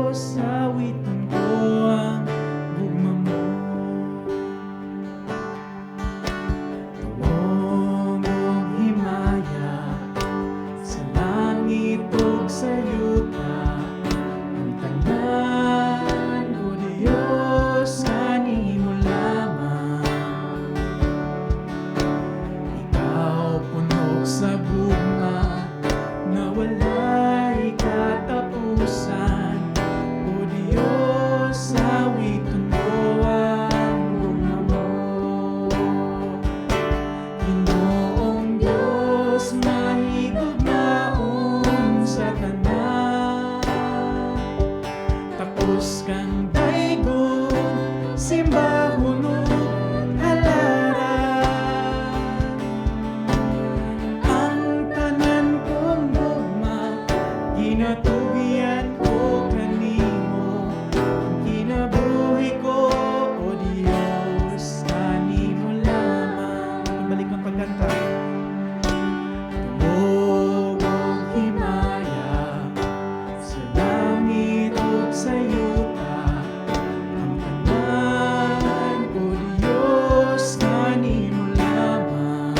Diyos, awitan ko ang gugma mo. Tumong og himaya sa langit ug sa yuta, ang tanan, O Diyos, kanimo lamang. Ikaw puno sa gugma na walay katapusan. O Diyos, awiton ko ang gugma mo. Ginoong Diyos, mahigugmaon sa tanan. Takos kang daygon, simbahon ug halaran. Ang tanan kong gugma, ginatugyan ko kanimo. Ang kinabuhi ko, O Diyos, kanimo lamang. Balik ang pagkanta. Tumog og himaya sa langit ug sa yuta, ang tanan, O Diyos, kanimo lamang.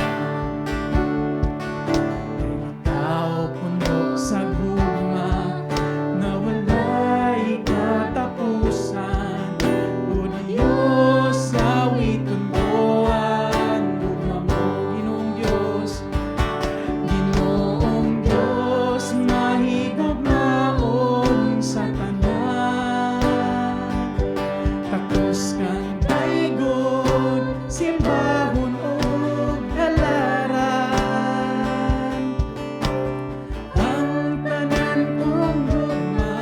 Kay ikaw puno sa gugma na walay katapusan. O Diyos, awiton ko ang gugma mo. Ginoong Diyos, Ginoong Diyos, mahigugmaon sa tanan. Takos kang daygon, simbahon ug halaran. Ang tanan kong gugma,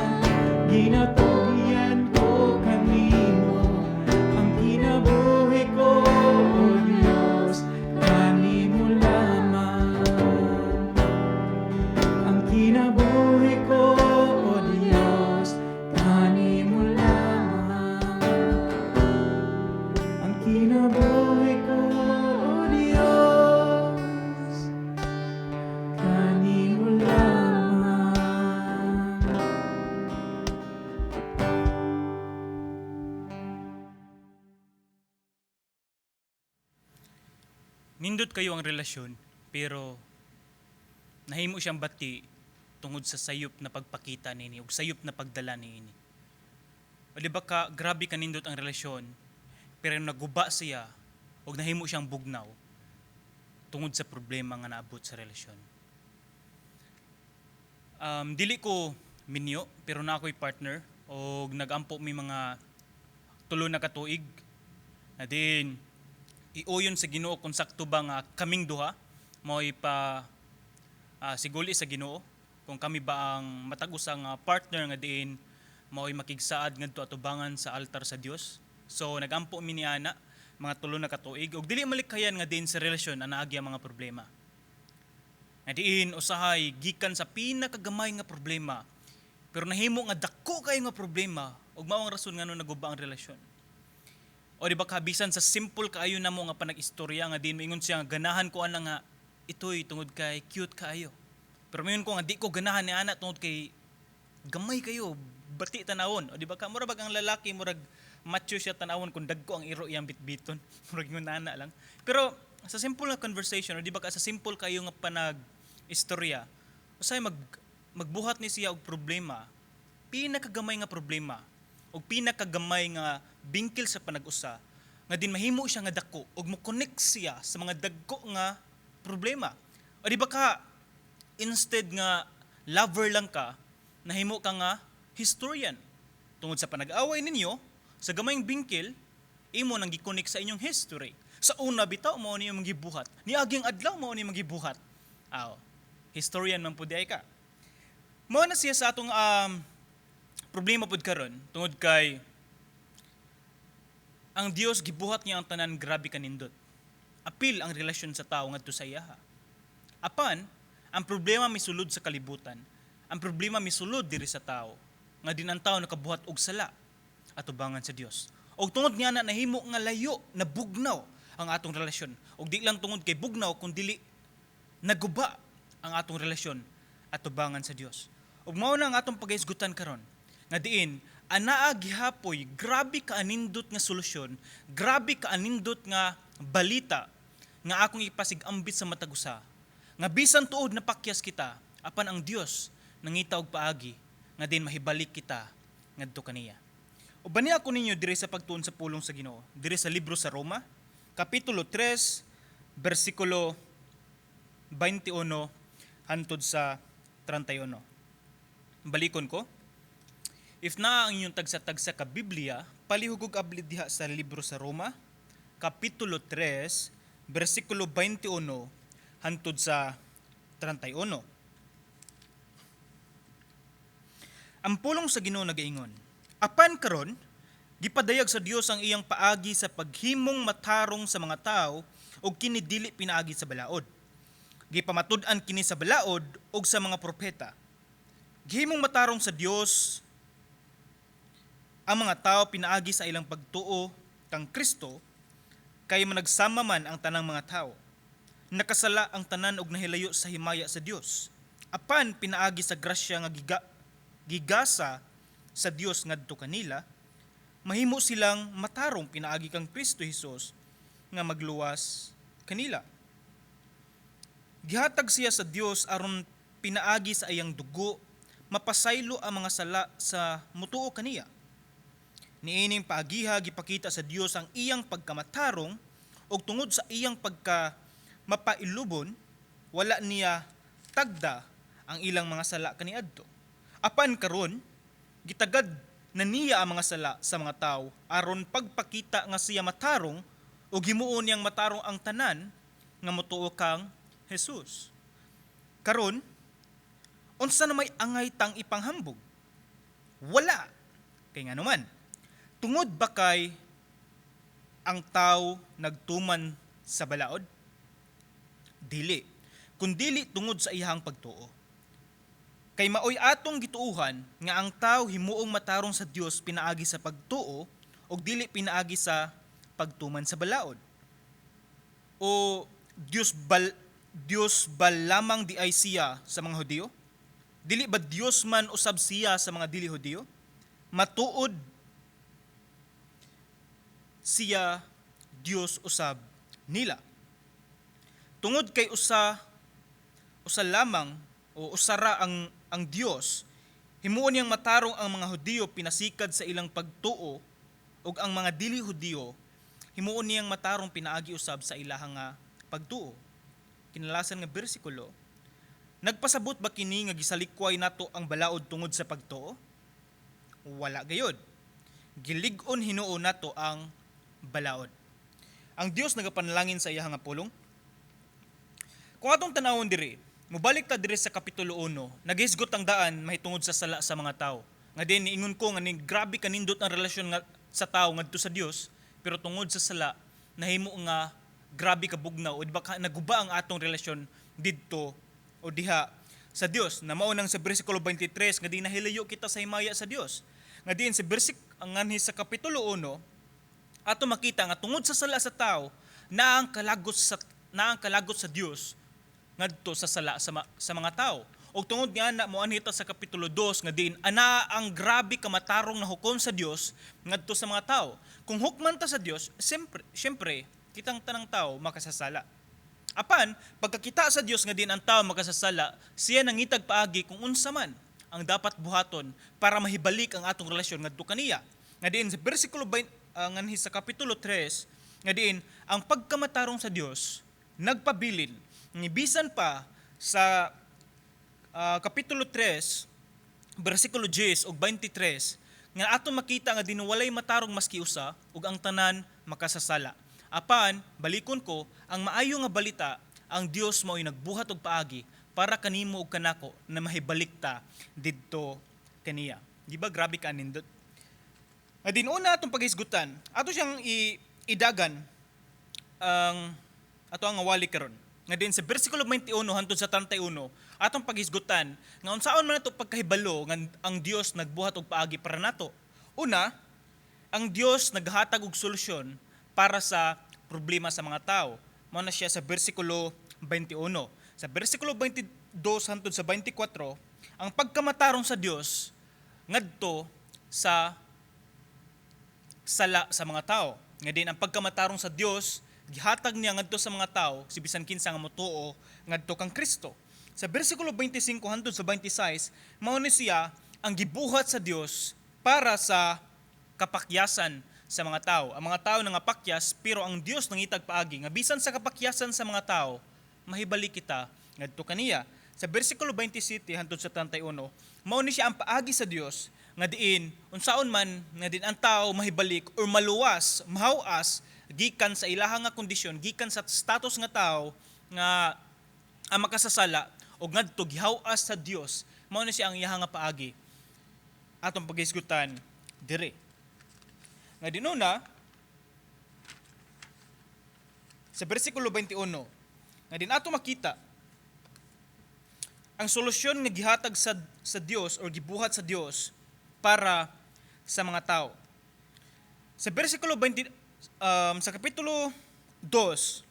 ginatugyan ko kanimo. Ang kinabuhi ko, O Diyos, kanimo lamang. Ang kinabuhi ko, O Diyos, kanimo lamang. Ang kinabuhi ko, O Diyos, kanimo lamang. Nindot kayo ang relasyon, pero nahimo siyang bati tungod sa sayop na pagpakita nini ug sayop na pagdala niini. O di ba ka grabe kanindot ang relasyon, pero naguba siya ug nahimo siyang bugnaw tungod sa problema nga naabot sa relasyon. Dili ko minyo, pero na ako'y partner og nagampo mi mga 3 na katuig na din iuyon sa Ginoo kung sakto ba nga kaming duha mao'y pa siguli sa Ginoo kung kami ba ang matag usa nga partner nga diin mao'y makigsaad ngadto atubangan sa altar sa Dios. So nagampo mi ni ana mga 3 na katuig og dili malikayan nga diin sa relasyon ang naagi ang mga problema. Nga diin usahay gikan sa pinakagamay nga problema pero nahimo nga dako kayo nga problema ug mao ang rason ngano naguba ang relasyon. O di ba kabisan sa simple kaayo namo nga panag-istorya nga diin moingon siya nga ganahan ko ana nga itoy tungod kay cute kaayo. Pero moingon ko nga di ko ganahan ni ana tungod kay gamay kayo, bati tanawon. O di ba ka mura bag ang lalaki murag macho siya tanawon kung dagko ang iro iyang bitbiton. Murag ingon ana lang. Pero sa simple nga conversation, o di ba ka sa simple kayo nga panag-istorya, usay magbuhat ni siya og problema, pinakagamay nga problema og pinakagamay nga bingkil sa panag-usa nga din mahimo siya nga dako og mo-connect siya sa mga dagko nga problema. O di ba ka instead nga lover lang ka, nahimo ka nga historian. Tungod sa panag-away ninyo, sa gamayng bingkil, imo nang gi-connect sa inyong history. Sa una bitaw mao ni imong gibuhat. Niaging adlaw mao ni imong gibuhat. Aw, historian man pud ay ka. Mao na siya sa atong problema pud karon tungod kay ang Dios gibuhat niya ang tanan grabe kanindot. Apil ang relasyon sa tao ngadto sa iyaha. Apan, ang problema misulod sa kalibutan. Ang problema misulod diri sa tao nga din ang tao nakabuhat og sala atubangan sa Dios. Og tungod nga na nahimo nga layo, nabugnaw ang atong relasyon. Og di lang tungod kay bugnaw kun dili naguba ang atong relasyon atubangan sa Dios. Ug mao na ang atong pagahisgutan karon. Nga diin anaa gihapoy grabe ka anindot nga solusyon, grabe ka anindot nga balita nga akong ipasigambit sa matag usa. Nga bisan tuod napakyas kita, apan ang Dios nangita og paagi nga din mahibalik kita ngadto kaniya. Ubani ako ninyo diri sa pagtuon sa pulong sa Ginoo, diri sa libro sa Roma, kapitulo 3, bersikulo 21 hantod sa 31. Balikon ko. If naa ang inyong tagsa-tagsa ka Biblia, palihugog abli diha sa libro sa Roma, kapitulo 3, bersikulo 21 hantod sa 31. Ang pulong sa Ginoo nagaingon, "Apan karon gipadayag sa Dios ang iyang paagi sa paghimong matarong sa mga tawo ug kini dili pinaagi sa balaod. Gipamatud-an kini sa balaod ug sa mga propeta. Gihimong matarong sa Dios ang mga tao pinaagi sa ilang pagtuo kang Kristo, kay managsama man ang tanang mga tao. Nakasala ang tanan og nahilayo sa himaya sa Dios. Apan pinaagi sa grasya nga gigasa sa Dios ngadto kanila, mahimo silang matarong pinaagi kang Kristo Hesus nga magluwas kanila. Gihatag siya sa Dios aron pinaagi sa iyang dugo mapasaylo ang mga sala sa mutuo kaniya. Niining paagiha gipakita sa Dios ang iyang pagkamatarong, ug tungod sa iyang pagka mapailubon wala niya tagda ang ilang mga sala kaniadto. Apan karon gitagad na niya ang mga sala sa mga tawo aron pagpakita nga siya matarong ug himuon niyang matarong ang tanan nga motuo kang Jesus. Karon, unsa na may angay tang ipanghambog? Wala. Kay nganuman, tungod ba kay ang tao nagtuman sa balaod? Dili. Kundili tungod sa iyang pagtuo. Kay maoy atong gituuhan nga ang tao himuong matarong sa Dios pinaagi sa pagtuo ug dili pinaagi sa pagtuman sa balaod. O Dios ba lamang di ay siya sa mga Hudiyo? Dili ba Dios man usab siya sa mga dili Hudiyo? Matuod siya Dios usab nila. Tungod kay usa usa lamang o usara ang Dios, himuon niyang matarong ang mga Hudiyo pinasikad sa ilang pagtuo ug ang mga dili Hudiyo himuon niyang matarong pinaagi usab sa ilahang nga pagtuo." Kinalasan nga bersikulo, "Nagpasabot ba kini nga gisalikway nato ang balaod tungod sa pagtuo? Wala gayod. Gilig-on hinuon nato ang balaod." Ang Dios nagapanalangin sa iyang nga pulong. Kung atong tanawon diri, mobalik ta diri sa kapitulo 1, naghisgot ang daan mahitungod sa sala sa mga tao. Nga din niingon ko nga ni grabe kanindot ang relasyon nga sa tao ngadto sa Dios, pero tungod sa sala nahimo nga grabe ka bugnaw o di ba ka, naguba ang atong relasyon didto o diha sa Dios. Na mao nang sa bersikulo 23 nga di nahilayo kita sa himaya sa Dios. Nga diin sa bersik ang nganhi sa kapitulo 1 ato makita nga tungod sa sala sa tao naa ang kalagot sa Dios ngadto sa sala sa mga tao. Og tungod nga na moanhi ta sa kapitulo 2 nga diin ana ang grabe kamatarong na hukom sa Dios ngadto sa mga tao. Kung hukman ta sa Dios, siyempre kitang tanang tao makasasala. Apan pagkakita sa Dios nga diin ang tao makasasala, siya nangitag paagi kung unsa man ang dapat buhaton para mahibalik ang atong relasyon ngadto kaniya. Nga diin sa bersikulo nganhi sa kapitulo 3 nga diin ang pagkamatarong sa Dios nagpabilin ni bisan pa sa kapitulo 3 bersikulo 10 ug 23 nga ato makita nga dinwalay matarong maski usa ug ang tanan makasasala. Apan balikon ko ang maayo nga balita, ang Dios mao'y nagbuhat og paagi para kanimo ug kanako na mahibalik ta didto kaniya. Di ba grabe ka nindot? Nga din una atong paghisgutan, ato siyang idagan ang ato ang wali karon. Nga din sa bersikulo 21 hantod sa 31, atong paghisgutan nga unsaon man nato pagkahibalo nga ang Dios nagbuhat og paagi para nato. Una, ang Dios naghatag og solusyon para sa problema sa mga tao. Mao na siya sa bersikulo 21. Sa bersikulo 22 hantod sa 24, ang pagkamatarong sa Dios ngadto sa sala sa mga tao. Nga din ang pagkamatarong sa Dios gihatag niya ngadto sa mga tao si bisan kinsa nga motuo ngadto kang Kristo. Sa bersikulo 25 hangtod sa 26, mao ni siya ang gibuhat sa Dios para sa kapakyasan sa mga tao. Ang mga tao nangapakyas, pero ang Dios nangitag paagi nga bisan sa kapakyasan sa mga tao, mahibalik kita ngadto kaniya. Sa bersikulo 27 hangtod sa 31, mao ni siya ang paagi sa Dios nga diin unsaon man nga din ang tao mahibalik or maluwas, mahawas gikan sa ilaha nga kondisyon, gikan sa status nga tao nga ang makasasala og ngadto gihaw-as sa Dios. Mao ni siya ang iyaha nga paagi atong paghisgutan diri. Nga dinuna sa bersikulo 21 nga din ato makita ang solusyon nga gihatag sa Dios or gibuhat sa Dios para sa mga tao. Sa bersikulo 20 sa kapitulo 2,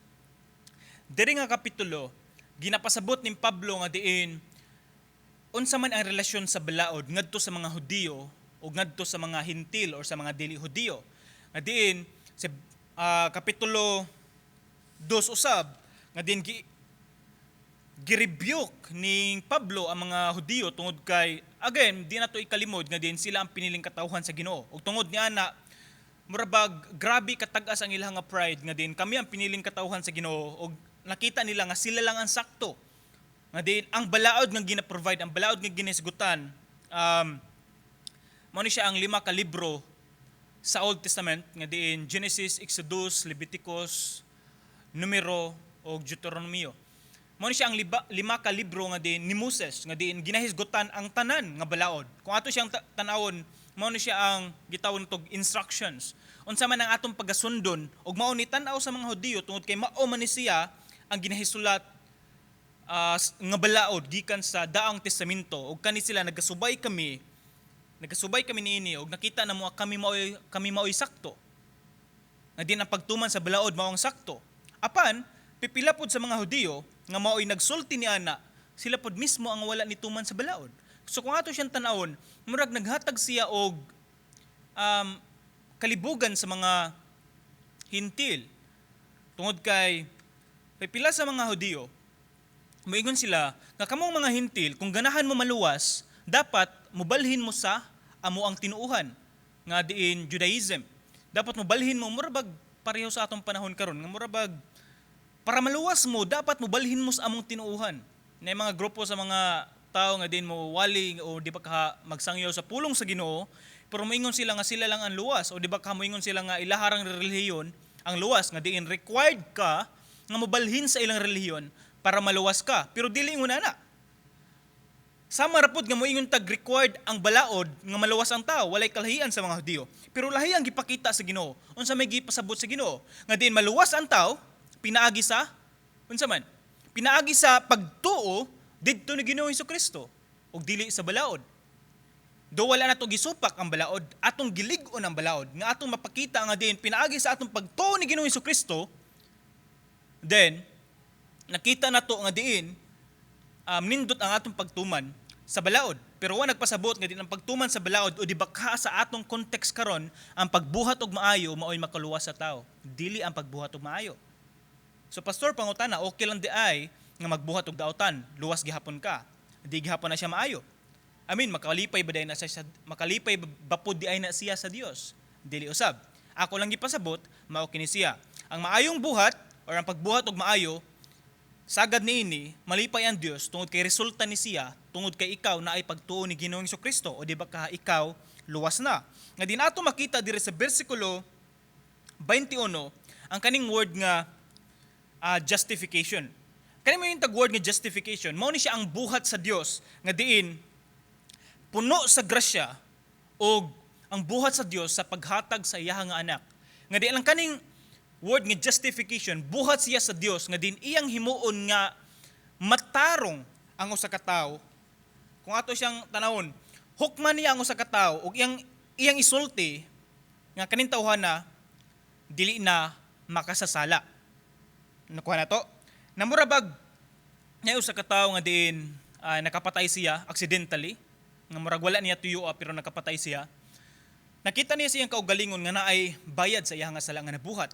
diri nga kapitulo ginapasabot ning Pablo nga diin unsa man ang relasyon sa balaod ngadto sa mga Hudiyo o ngadto sa mga Hintil or sa mga dili Hudiyo. Nga diin sa kapitulo 2 usab nga diin girebuke ning Pablo ang mga Hudiyo tungod kay, again, di na to ikalimod nga diin sila ang piniling katawhan sa Ginoo. Ug tungod ni ana, murabag grabe katag-as ang ilang nga pride nga diin kami ang piniling katawhan sa Ginoo, ug nakita nila nga sila lang ang sakto. Nga diin ang balaod nga gina-provide, ang balaod nga ginisgutan, mao ni siya ang lima ka libro sa Old Testament nga diin Genesis, Exodus, Leviticus, Numero o Deuteronomio. Mao ni siya ang lima ka libro nga diin ni Moses nga diin ginahisgutan ang tanan nga balaod. Kung ato siyang tan-awon, mao ni siya ang gitawag tog instructions. Unsa man ang atong pagasundon, ug mao ni tan-aw sa mga Hudiyo tungod kay mao man ni siya ang ginahisulat nga balaod gikan sa Daang Testamento, ug kani sila nagasubay kami niini ug nakita na mo kami maoy sakto. Nga din ang pagtuman sa balaod mao ang sakto. Apan pipila pod sa mga Hudiyo nga maoy nagsulti ni ana, sila pod mismo ang wala nituman sa balaod. So kung ato siyang tan-awon, murag naghatag siya og kalibugan sa mga Hintil. Tungod kay pipila sa mga Hudiyo, moingon sila nga kamong mga Hintil, kung ganahan mo maluwas, dapat mubalhin mo sa amo ang tinuuhan nga diin Judaism. Dapat mubalhin mo, murabag pareho sa atong panahon karon nga murabag para maluwas mo, dapat mubalhin mo sa among tinuuhan. Na mga grupo sa mga tao nga din mo wali o di ba ka magsangyaw sa pulong sa Ginoo, pero moingon sila nga sila lang ang luwas, o di ba ka moingon sila nga ilaharang relihiyon ang luwas, nga diin required ka nga mobalhin sa ilang relihiyon para maluwas ka. Pero dili ingon ana. Sama ra pod nga moingon tag required ang balaod nga maluwas ang tao, walay kalahian sa mga Hudiyo. Pero lahi ang gipakita sa Ginoo. Unsa may gipasabot sa Ginoo? Nga diin maluwas ang tao pinaagi sa unsa man? Pinaagi sa pagtuo didto ni Ginoong Kristo ug dili sa balaod. Do wala na to gisupak ang balaod, atong gilig-on ang balaod nga atong mapakita nga diin pinaagi sa atong pagtuo ni Ginoong Kristo, then nakita nato nga diin nindot ang atong pagtuman sa balaod. Pero wa nagpasabot nga din ang pagtuman sa balaod o di baka sa atong context karon ang pagbuhat og maayo maoy makaluwas sa tao. Dili ang pagbuhat og maayo. So pastor, pangutana, okay lang di ay nga magbuhat og dautan, luwas gihapon ka. Di gihapon na siya maayo. I mean, makalipay ba pud di ay na siya sa Dios? Dili usab. Ako lang gipasabot, mao kini siya. Ang maayong buhat or ang pagbuhat og maayo, sagad niini malipay ang Dios tungod kay resulta ni siya tungod kay ikaw na ay pagtuo ni Ginoong Kristo o di ba ka ikaw luwas na. Nga din ato makita diri sa bersikulo 21 ang kaning word nga justification. Kani mo yung tag word nga justification, mao ni siya ang buhat sa Dios nga diin puno sa grasya og ang buhat sa Dios sa paghatag sa iya nga anak. Nga diin ang kaning word nga justification, buhat siya sa Dios nga din iyang himuon nga matarong ang usa ka tawo. Kung ato siyang tanawon, hukman niya ang usa ka tawo ug iyang iyang isulti nga kaning tawhana dili na makasasala. Nakuha na to? Namurabag niya usa ka tawo nga diin nakapatay siya accidentally, nga murag wala niya tuyo pero nakapatay siya. Nakita niya sa iyang kaugalingon nga naay bayad sa iyang nga sala nga nabuhat.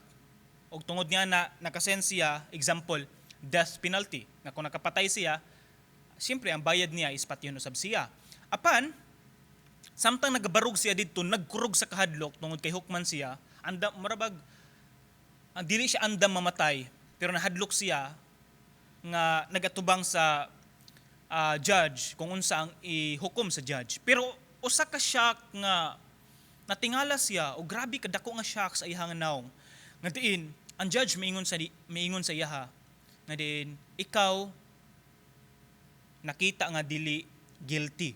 Og tungod nga na naka-sentence siya, example, death penalty. Nga kung nakapatay siya, siyempre ang bayad niya is patyon usab siya. Apan, samtang nagabarog siya didto, nagkurog sa kahadlok tungod kay hukman siya, andam marabag ang dili siya andam mamatay, pero nahadlok siya nga nagatubang sa judge kung unsa ang ihukom sa judge. Pero usa ka shock nga natingala siya o grabe kadako nga shock sa iyang naong. Nga diin ang judge miingon sa iyaha nga diin ikaw nakita nga dili guilty.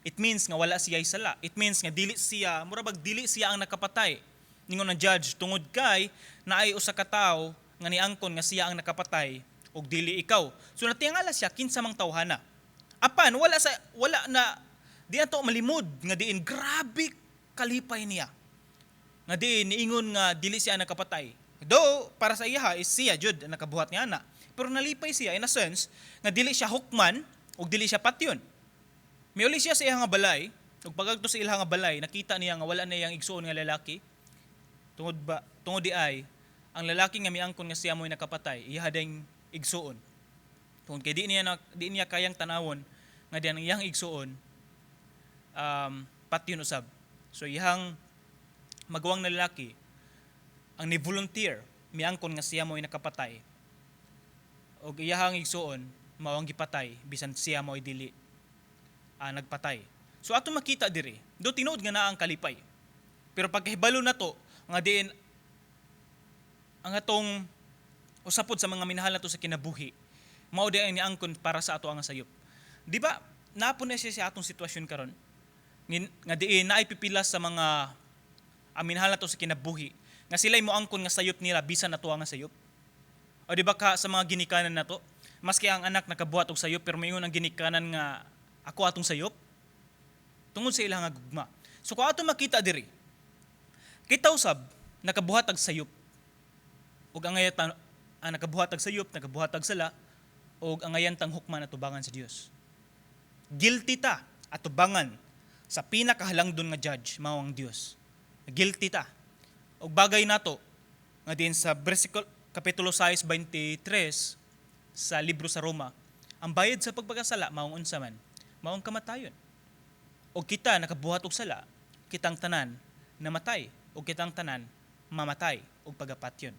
It means nga wala siya sala. It means nga dili siya, mura bag dili siya ang nakapatay. Ningon ang judge, tungod kay naay usa ka tawo nga niangkon nga siya ang nakapatay ug dili ikaw. So natingala siya kinsa mang tawhana. Apan wala na di ato malimod nga diin grabe kalipay niya. Nga diin niingon nga dili siya ang nakapatay. Though para sa iya is siya jud ang nakabuhat niya na. Pero nalipay siya in a sense nga dili siya hukman ug dili siya patyon. Miuli siya sa iyang nga balay, ug pagagto sa ilang nga balay, nakita niya nga wala na iyang igsuon nga lalaki. Tungod di ay ang lalaki nga miangkon nga siya mo'y nakapatay, iya ding igsuon. Tungod kay di niya kayang tanawon nga diyan ang iyang igsuon patyon usab. So iyang maguwang na lalaki ang ni volunteer miangkon nga siya mo'y nakapatay. Og iyahang igsuon mao ang gipatay bisan siya mo'y dili nagpatay. So ato makita diri, do tinuod nga naa ang kalipay. Pero pagkahibalo nato nga diin ang atong usapod sa mga minahal nato sa kinabuhi, mao di ang niangkon para sa ato ang sayop. Di ba napo na siya sa atong sitwasyon karon? Nga diin naay pipila sa mga ang minahal nato sa kinabuhi nga sila'y moangkon nga sayop nila bisan ato ang sayop. O di ba ka sa mga ginikanan nato, maski ang anak nakabuhat og sayop pero moingon ang ginikanan nga ako atong sayop tungod sa ilang nga gugma. So kung ato makita diri, kita usab nakabuhat og sayop. Ug ang ang nakabuhat og sayop, nakabuhat og sala, ug angayan tang hukman atubangan sa Dios. Guilty ta atubangan sa pinakahalangdon nga judge mao ang Dios. Guilty ta. Ug bagay nato nga din sa versikulo kapitulo 6:23 sa libro sa Roma, ang bayad sa pagpakasala maong unsa man, maong kamatayon. Og kita nakabuhat og sala, kitang tanan namatay ug kitang tanan mamatay og pagapatyon.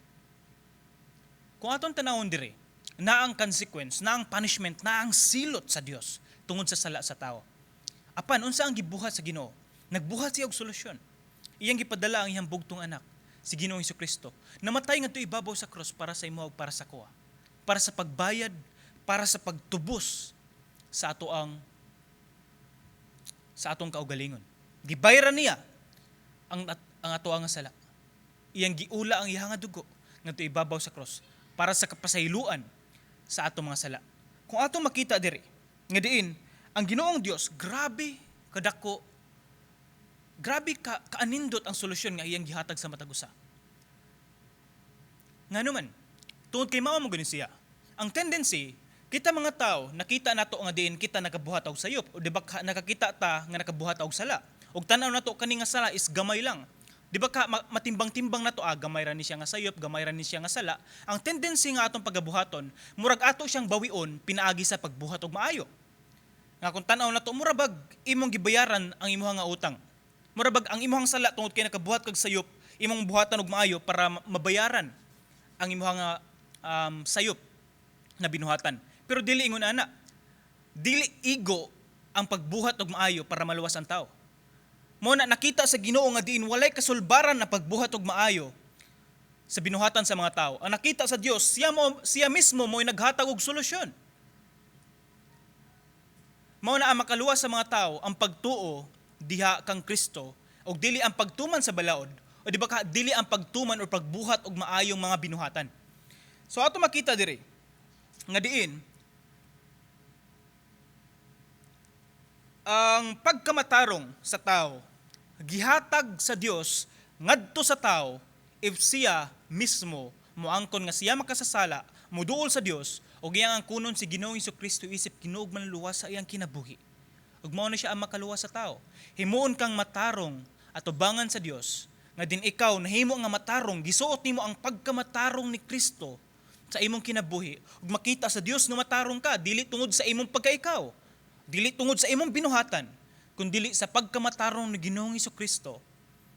Kung aton tanawon diri, na ang consequence, na ang punishment, na ang silot sa Dios tungod sa sala sa tao. Apan unsa ang gibuhat sa Ginoo? Nagbuhat siya og solusyon. Iyang gipadala ang iyang bugtong anak, si Ginoong Kristo. Namatay ngadto ibabaw sa krus para sa imo ug para sa kuha. Para sa pagbayad, para sa pagtubos sa atong kaugalingon. Gibayran niya ang ato ang sala. Iyang giula ang iyang nga dugo ngadto ibabaw sa krus para sa kapasayloan sa atong mga sala. Kung atong makita diri, nga diin ang Ginoong Dios grabe kadako, grabe ka kaanindot ang solusyon nga iyang gihatag sa matag usa. Ngano man, tungod kay mao mo gani siya. Ang tendency, kita mga tao, nakita nato nga diin kita nakabuhat og sayop o di ba nakakita ta nga nakabuhat og sala. Og tan-aw nato kani nga sala is gamay lang. Di ba ka matimbang-timbang nato, gamay ra ni siya nga sayop, gamay ra ni siya nga sala. Ang tendency nga atong pagabuhaton, murag ato siyang bawion pinaagi sa pagbuhat og maayo. Nga kung tan-aw nato, mura bag imong gibayaran ang imuha nga utang. Mura bag ang imuhang sala tungod kay nakabuhat kag sayop, imong buhatan og maayo para mabayaran ang imuha nga sayop na binuhatan. Pero dili ingon ana. Dili igo ang pagbuhat og maayo para maluwas ang tao. Mo na nakita sa Ginoo nga diin walay kasulbaran na pagbuhat og maayo sa binuhatan sa mga tao. Ang nakita sa Dios, siya mismo mo'y naghatag og solusyon. Mao na ang makaluwas sa mga tao ang pagtuo diha kang Kristo og dili ang pagtuman sa balaod o di ba ka dili ang pagtuman o pagbuhat og maayong mga binuhatan. So ato makita diri nga diin ang pagkamatarong sa tao gihatag sa Dios ngadto sa tao if siya mismo moangkon nga siya makasasala, moduol sa Dios ug iyang angkunon si Ginoong Kristo isip Ginoo manluwas sa iyang kinabuhi. Ug mao na siya ang makaluwas sa tao. Himuon kang matarong atubangan sa Dios nga din ikaw nahimo nga matarong, gisuot nimo ang pagkamatarong ni Kristo sa imong kinabuhi ug makita sa Dios nga matarong ka dili tungod sa imong pagkaikaw, dili tungod sa imong binuhatan, kun dili sa pagkamatarong ni Ginoong Kristo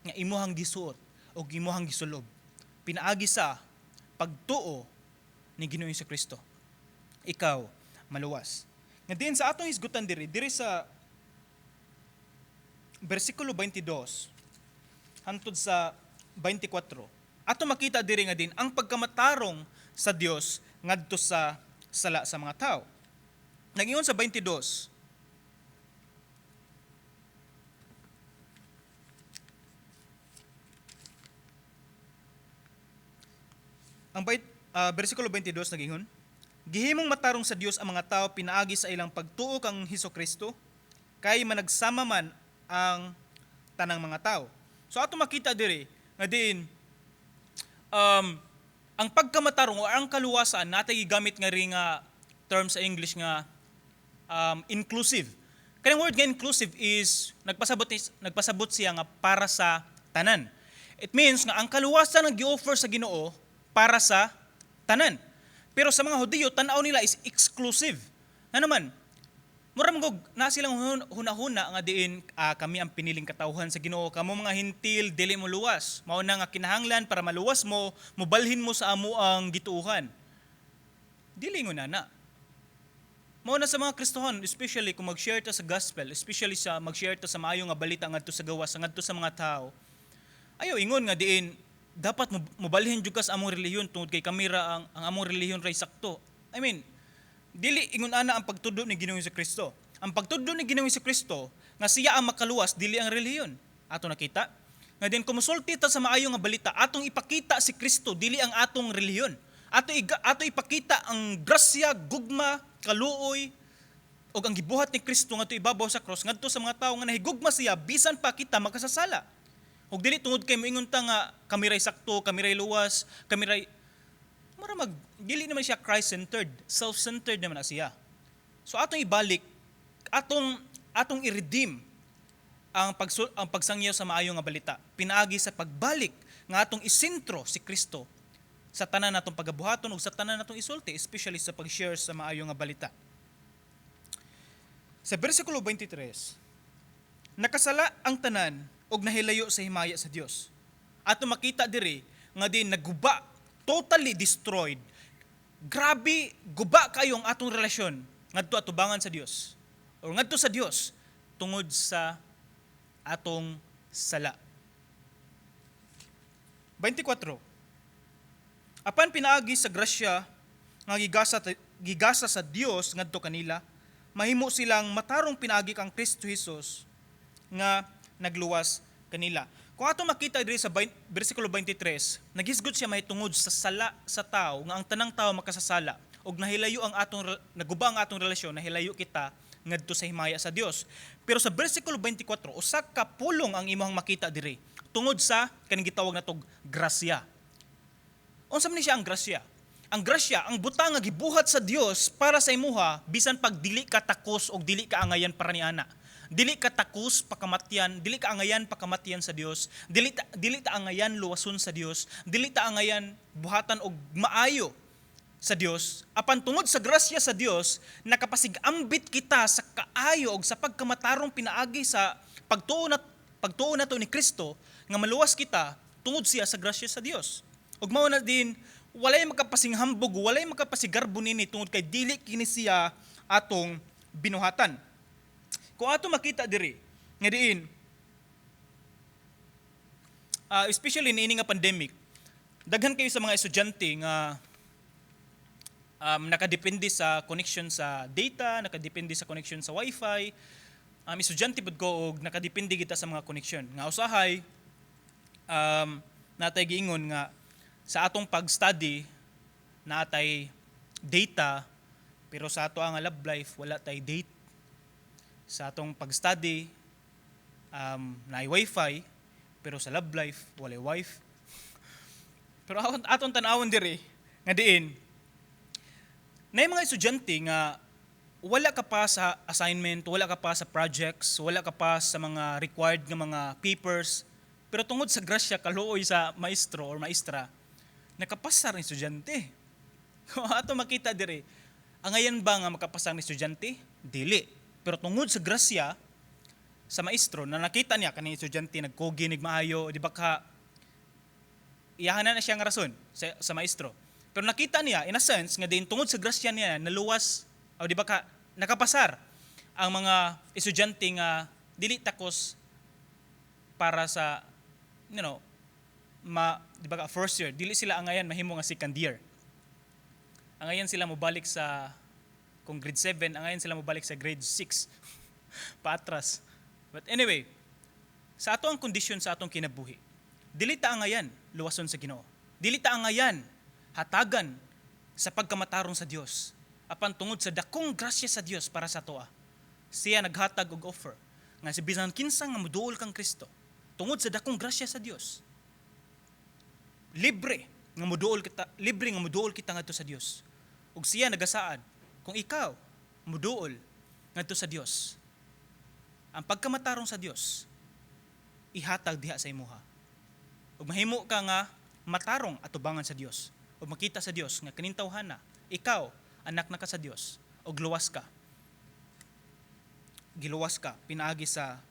nga imuhang gisuot ug imuhang gisulob pinaagi sa pagtuo ni Ginoong Kristo. Ikaw maluwas. Nga diin sa atong hisgutan diri diri sa bersikulo 22 hantod sa 24. Ato makita diri nga din ang pagkamatarong sa Dios ngadto sa sala sa mga tao. Nag-ingon sa 22, ang bersikulo 22 nag-ingon, "Gihimong matarong sa Dios ang mga tao pinaagi sa ilang pagtuo kang Hesus Kristo, kay managsama man ang tanang mga tao." So ato makita diri nga diin ang pagkamatarong o ang kaluwasan natay gigamit nga ri nga term sa English nga inclusive. Kanang word nga inclusive is nagpasabot siya nga para sa tanan. It means nga ang kaluwasan ang gi-offer sa Ginoo para sa tanan. Pero sa mga Hudiyo, tan-aw nila is exclusive. Nga naman, mura man gog na silang hunahuna nga diin kami ang piniling katawhan sa Ginoo, kamo mga Hentil dili mo luwas. Mao na nga kinahanglan para maluwas mo, mobalhin mo sa amo ang gituohan. Dili ingon ana. Mao na sa mga Kristohan, especially kung mag-share ta sa gospel, especially sa mag-share ta sa maayo nga balita ngadto sa gawas, ngadto sa mga tao. Ayaw ingon nga diin dapat mobalhin jud ka sa among relihiyon tungod kay kami ra ang among relihiyon ray sakto. I mean, dili ingon ana ang pagtudlo ni Ginoong Kristo. Ang pagtudlo ni Ginoong Kristo nga siya ang makaluwas, dili ang relihiyon. Ato nakita nga din kung mosulti ta sa maayo nga balita, atong ipakita si Kristo, dili ang atong relihiyon. Ato ipakita ang grasya, gugma, kaluoy ug ang gibuhat ni Kristo ngadto ibabaw sa cross ngadto sa mga tawo nga nahigugma siya bisan pa kita makasasala. Ug dili tungod kay moingon ta nga kami ray sakto, kami ray luwas, kami ray mura mag dili naman siya Christ-centered, self-centered naman na siya. So atong ibalik, atong atong i-redeem ang pagsangyaw sa maayo nga balita pinaagi sa pagbalik nga atong isentro si Kristo sa tanan natong pagabuhaton ug sa tanan natong isulti, especially sa pag-share sa maayo nga balita. Sa bersikulo 23, nakasala ang tanan og nahilayo sa himaya sa Dios. Ato makita diri nga din naguba, totally destroyed. Grabe guba kayo ang atong relasyon ngadto atubangan sa Dios or ngadto sa Dios tungod sa atong sala. 24. Apan pinaagi sa grasya nga gigasa sa Dios ngadto kanila, mahimo silang matarong pinaagi kang Kristo Jesus nga nagluwas kanila. Kung ato makita diri sa bersikulo 23, naghisgot siya mahitungod sa sala sa tao nga ang tanang tao makasasala ug nahilayo ang atong naguba ang atong relasyon, nahilayo kita ngadto sa himaya sa Dios. Pero sa bersikulo 24, usa ka pulong ang imong makita diri tungod sa kaning gitawag natog grasya. Unsa man ni siya ang grasya? Ang grasya, ang butang nga gibuhat sa Dios para sa imuha bisan pag dili ka takos og dili ka angayan para ni ana. Dili ka takos pakamatyan, dili ka angayan pakamatyan sa Dios, dili ta angayan luwason sa Dios, dili ta angayan buhatan og maayo sa Dios. Apan tungod sa grasya sa Dios, nakapasigambit kita sa kaayo og sa pagkamatarong pinaagi sa pagtuo nato ni Kristo nga maluwas kita tungod siya sa grasya sa Dios. Ug mao na din walay makapasinghambog, walay makapasigarbo nini tungod kay dili kini siya atong binuhatan. Kung ato makita diri nga diin especially niini nga pandemic, daghan kayo sa mga estudyante nga nakadepende sa connection sa data, nakadepende sa connection sa wifi. Estudyante pud ko og nakadepende kita sa mga connection. Nga usahay natay giingon nga sa atong pag-study natay data, pero sa ato ang love life wala tay date. Sa atong pag-study naay wifi, pero sa love life walay wife. Pero atong tan-awon diri nga diin nay mga estudyante nga Wala ka pa sa assignment, wala ka pa sa projects, wala ka pa sa mga required nga mga papers, pero tungod sa grasya, kaluoy sa maestro or maestra, nakapasar ang estudyante. Ato makita dire, angayan ba nga makapasar ang estudyante? Dili. Pero tungod sa grasya sa maestro na nakita niya kaning estudyante nagkugi nig maayo, di ba ka iyahan na siya nga rason sa maestro. Pero nakita niya in a sense nga din tungod sa grasya niya naluwas o di ba ka nakapasar ang mga estudyante nga dili takos para sa you know ma di ba ka first year, dili sila angayan mahimo nga second year. Angayan sila mobalik sa, kung grade 7, angayan sila mobalik sa grade 6, paatras. But anyway, sa ato ang kondisyon sa atong kinabuhi, dili ta angayan luwason sa Ginoo, dili ta angayan hatagan sa pagkamatarong sa Dios. Apan tungod sa dakong grasya sa Dios para sa atoa, siya naghatag og offer nga si bisan kinsa nga moduol kang Kristo, tungod sa dakong grasya sa Dios, libre nga moduol kita, libre nga moduol kita ngadto sa Dios. Ug siya nagasaad, kung ikaw moduol ngadto sa Dios, ang pagkamatarong sa Dios ihatag diha sa imuha. Ug mahimo ka nga matarong atubangan sa Dios. Ug makita sa Dios nga kining tawhana, ikaw anak na ka sa Dios ug luwas ka. Giluwas ka pinaagi sa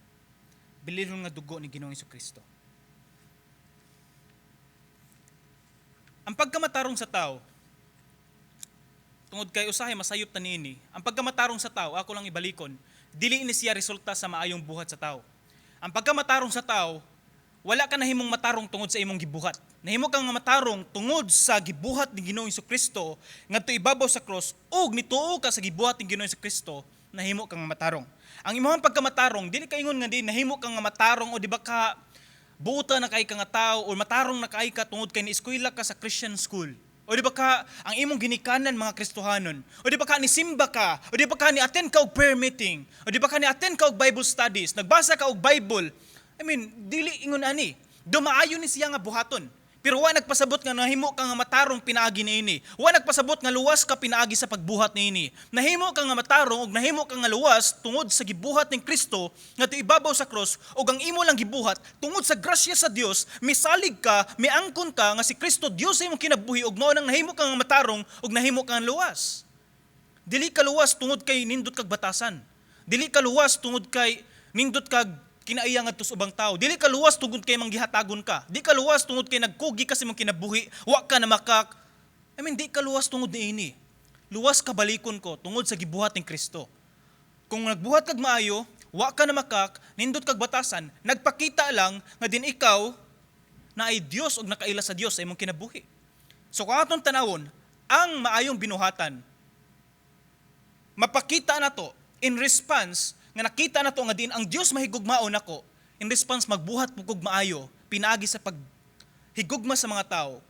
bililhon nga dugo ni Ginoong Kristo. Ang pagkamatarong sa tao, tungod kay usahay masayop ta niini, ang pagkamatarong sa tao, ako lang ibalikon, dili ni siya resulta sa maayong buhat sa tao. Ang pagkamatarong sa tao, wala ka nahimong matarong tungod sa imong gibuhat. Nahimo ka nga matarong tungod sa gibuhat ni Ginoong Kristo ngadto ibabaw sa cross, ug nituo ka sa gibuhat ni Ginoong Kristo, nahimo ka nga matarong. Ang imong pagkamatarong dili ka ingon nga di nahimo ka nga matarong o di ba ka buta na kay ka nga tao o matarong na kay ka tungod kay nieskwela ka sa Christian school. O di ba ka ang imong ginikanan mga Kristohanon? O di ba ka nisimba ka? O di ba ka ni-attend ka og prayer meeting? O di ba ka ni-attend ka og Bible studies? Nagbasa ka og Bible? I mean, dili ingon ani. Dumaayo ni siya nga buhaton. Pero wa nagpasabot nga nahimo ka nga matarong pinaagi niini. Wa nagpasabot nga luwas ka pinaagi sa pagbuhat niini. Nahimo ka nga matarong ug nahimo ka nga luwas tungod sa gibuhat ni Kristo ngadto ibabaw sa cross, ug ang imo lang gibuhat tungod sa grasya sa Dios, misalig ka, miangkon ka nga si Kristo Dios sa imong kinabuhi ug mao nang nahimo ka nga matarong ug nahimo ka nga luwas. Dili ka luwas tungod kay nindot kag batasan. Dili ka luwas tungod kay nindot kag kinaiya ngadto sa ubang tao. Dili ka luwas tungod kay manggihatagon ka. Di ka luwas tungod kay nagkugi ka sa imong kinabuhi, wa ka na makak. I mean, di ka luwas tungod niini. Luwas ka, balikon ko, tungod sa gibuhat ni Kristo. Kung nagbuhat kag maayo, wa ka na makak, nindot kag batasan, nagpakita lang nga din ikaw na ay Dios og nakaila sa Dios sa imong kinabuhi. So kung atong tanawon, ang maayong binuhatan, mapakita na to in response nga nakita na to nga din ang Dios mahigugmaon nako, in response magbuhat mo kog maayo pinaagi sa paghigugma sa mga tao.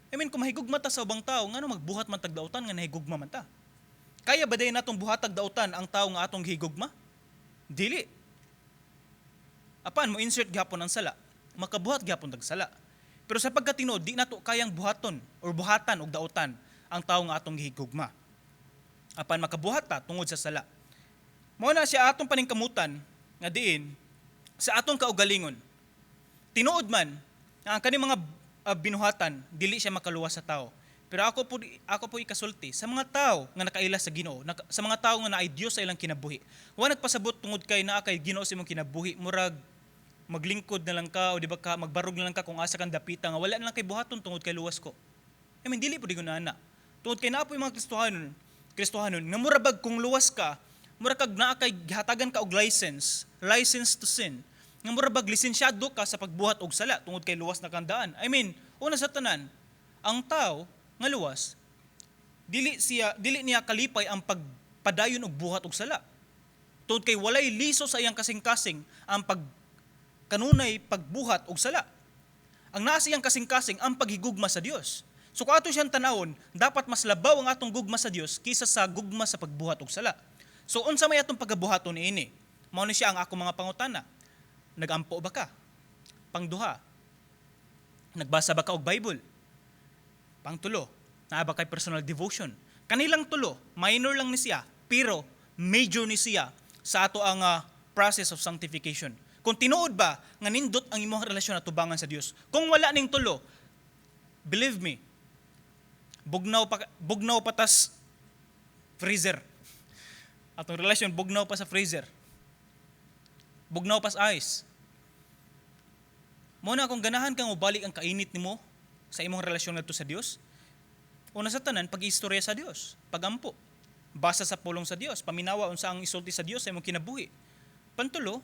I mean, kung mahigugma ta sa ubang tao, ngano magbuhat man tag dautan nga nahigugma man ta? Kaya ba dayon natong buhatag dautan ang tao nga atong gihigugma? Dili. Apan mo insert gihapon ang sala, makabuhat gihapon tag sala. Pero sa pagkatinuod, di nato kayang buhaton or buhatan og dautan ang tao nga atong gihigugma. Apan makabuhat ta tungod sa sala. Mao na siya atong paningkamutan nga diin sa atong kaugalingon. Tinuod man nga ang kaning mga binuhatan dili siya makaluwas sa tao. Pero ako po ikasulti sa mga tao nga nakaila sa Ginoo, sa mga tao nga naay Dios sa ilang kinabuhi. Wa nagpasabot tungod kay naa kay Ginoo sa imong kinabuhi, murag maglingkod na lang ka o di ba ka magbarog na lang ka kung asa kang dapita nga wala na lang kay buhaton tungod kay luwas ko. I mean, dili po di na. Tungod kay naa po yung mga Kristohanon nga mura bag kung luwas ka, mura kag naa kay gihatagan ka og license, license to sin. Nga mura bag lisensyado ka sa pagbuhat og sala tungod kay luwas na kandaan. I mean, una sa tanan, ang tao nga luwas dili niya kalipay ang pagpadayon og buhat og sala. Tungod kay walay liso sa iyang kasing-kasing ang pag kanunay pagbuhat og sala. Ang naa sa iyang kasing-kasing ang paghigugma sa Dios. So kung ato siyang tanawon, dapat mas labaw ang atong gugma sa Dios kaysa sa gugma sa pagbuhat og sala. So unsa may atong pagabuhaton niini? Mao ni siya ang akong mga pangutana. Nagampo ba ka? Pangduha, nagbasa ba ka og Bible? Pangtulo, naa ba kay personal devotion? Kanilang tulo, minor lang ni siya, pero major ni siya sa ato ang process of sanctification. Kung tinuod ba nga nindot ang imong relasyon atubangan sa Dios. Kung wala ning tulo, believe me, bugnaw pa, bugnaw pa tas freezer. Atong relasyon bugnaw pa sa freezer. Bugnaw pa sa ice. Mao na kung ganahan kang mobalik ang kainit nimo sa imong relasyon ngadto sa Dios, una sa tanan, pag-istorya sa Dios, pagampo, basa sa pulong sa Dios, paminawa unsa ang isulti sa Dios sa imong kinabuhi. Pantulo,